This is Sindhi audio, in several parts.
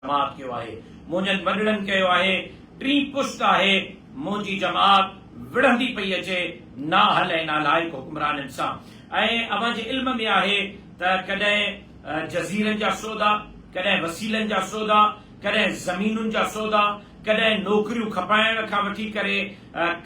جماعت ڪيو آهي، منهنجن وڏڙن ڪيو آهي، ٽين پشت آهي، منهنجي جماعت وڙهندي پئي اچي نااهل ۽ نالائق حڪمرانن سان ۽ اوهان جي علم ۾ آهي ته ڪڏهن جزيرن جا سودا، ڪڏهن وسيلن جا سودا، ڪڏهن زمينن جا سودا، ڪڏهن نوڪريون کپائڻ کان وٺي ڪري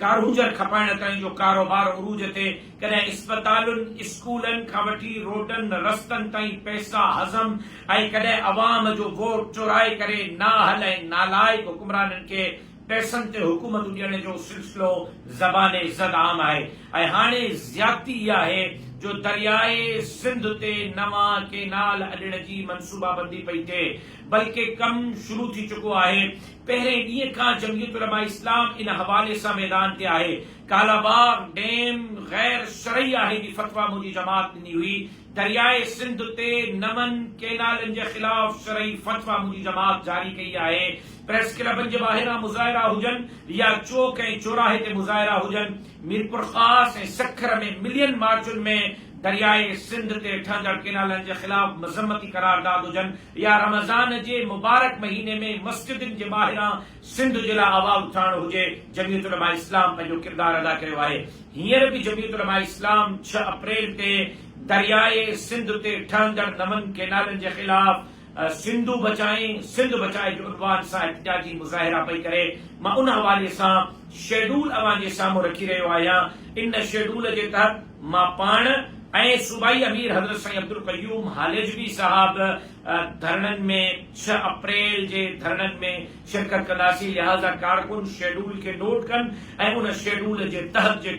ڪارونجهر کپائڻ تائين جو ڪاروبار عروج تي، ڪڏهن اسپتالن، اسڪولن کان وٺي روڊن رستن تائين پئسا هضم ۽ ڪڏهن عوام جو ووٽ چورائي ڪري نااهل ۽ نالائق حڪمرانن کي پئسن تي حڪومتون ڏيڻ جو سلسلو زبان زد عام آهي ۽ هاڻي زيادتي اها آهي جو درياء سنڌ تي نوان ڪينال اڏڻ جي منصوبابندي پئي ٿئي بلڪه ڪم شروع ٿي چڪو آهي. پهرين ڏينهن کان جمعيت علماء اسلام ان حوالي سان ميدان تي آهي. ڪالاباغ ڊيم غير شرعي آهي جي فتويٰ منهنجي جماعت ڏني هئي. درياء سنڌ تي نون ڪينالن جي خلاف شرعي فتويٰ منهنجي جماعت جاري ڪئي آهي. پريس ڪلبن جي ٻاهران مظاهرا هجن يا چوڪ ۽ چوراهي تي مظاهرا هجن، ميرپورخاص ۽ سکر ۾ ملين مارچن ۾ درياء سنڌ تي ٺهندڙ ڪينالن جي خلاف مذمتي قرارداد هجن يا رمضان جي مبارڪ مهيني ۾ مسجدن جي ٻاهران سنڌ جي لاء آواز اٿارڻ هجي، جمعيت علماء اسلام پنهنجو ڪردار ادا ڪيو آهي. هينئر به جمعيت علماء اسلام ڇهه اپريل تي درياء سنڌ تي ٺهندڙ نون ڪينالن جي خلاف سنڌو بچائين سنڌ بچائي جي عنوان سان احتجاجي مظاهرا پئي ڪري. مان ان حوالي سان شيڊول اوهان جي سامهون رکي رهيو آهيان. ان شيڊول جي تحت مان پاڻ ۽ صوبائي امير حضرت سائين عبدالقيوم هاليجوي صاحب ڌرڻن ۾ ڇهه اپريل جي ڌرڻن ۾ شرڪت ڪنداسين لهٰذا ڪارڪن شيڊول کي نوٽ ڪن ۽ ان شيڊول جي تحت جيڪو.